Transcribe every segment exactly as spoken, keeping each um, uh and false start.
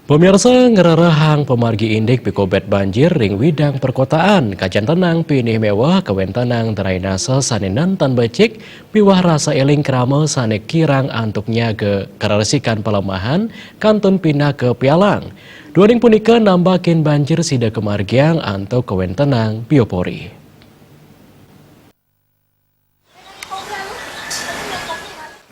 Pemirsa, ngrerehang pamargi indik pikobet banjir ring widang perkotaan, kajan tenang pinih meweh kawentenang drainase sane nenten becik miwah rasa eling krama sane kirang antuk nyaga karesikan palemahan kantun pinaka pialang. Duaning punika nambakin banjir sida kamargiang antuk kawentenang biopori.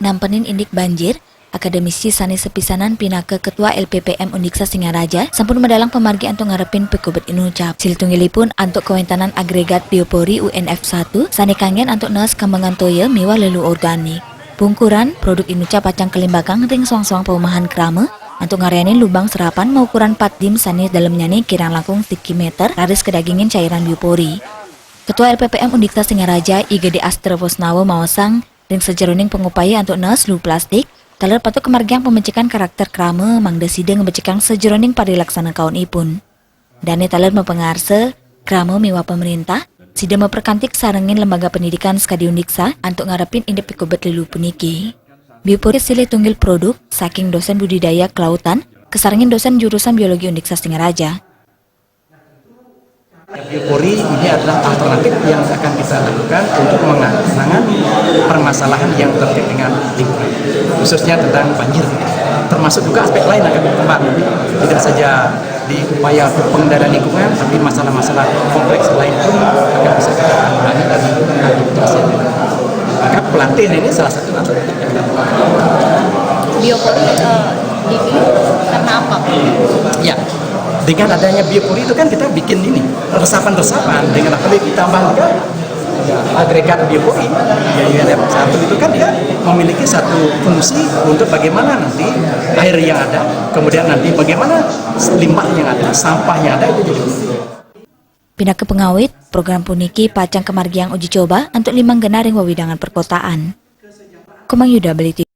Nampenin indik banjir, akademisi sane sepisanan pinaka Ketua L P P M Undiksha Singaraja sampun medalang pamargi antuk ngarepin pikobet inucap. Silih tunggilipun antuk kawentenan agregat biopori U N F satu sane kanggen antuk nees kambangan toya miwah lelu organik. Pungkuran, produk inucap pacang kalimbakang ring soang-soang paumahan krama antuk ngarianin lubang serapan maukuran pat dim sane dalemnyane kirang langkung siki meter raris kadagingin cairan biopori. Ketua L P P M Undiksha Singaraja, I Gede Astra Wosnawa maosang, ring sajeroning pangupaya antuk nees luu plastik, taler patut kamargiang pamecikan karakter krama mangda sida ngabecikang sajeroning parilaksana kaonipun. Dane taler mapangarsa, krama miwah pamrintah, sida maperkantik sarengin lembaga pendidikan sakadi Undiksha antuk ngarepin indik pikobet lelu puniki. Biopori silih tunggil produk saking dosen budidaya kelautan, kasarengin dosen jurusan biologi Undiksha Singaraja. Biopori ini adalah alternatif yang akan kita lakukan untuk menangani permasalahan yang terkait dengan lingkungan, khususnya tentang banjir. Termasuk juga aspek lain akan berkembang. Tidak saja di upaya untuk pengendalian lingkungan, tapi masalah-masalah kompleks lain pun akan bisa kita tangani dan antisipasi. Maka plantain ini salah satu alternatif yang kita lakukan. Biopori, eh, dipilih karena apa? Ya, dengan adanya biopori itu kan kita bikin ini, resapan-resapan dengan apa ditambah juga, ya, agregat biopori, ya, U N F satu itu kan dia memiliki satu fungsi untuk bagaimana nanti air yang ada, kemudian nanti bagaimana limbah yang ada, sampah yang ada itu jadi. Pinaka pangawit, program puniki pacang kamargiang uji coba antuk limang genah ring wewidangan perkotaan. Komang Yuda, Bali T V.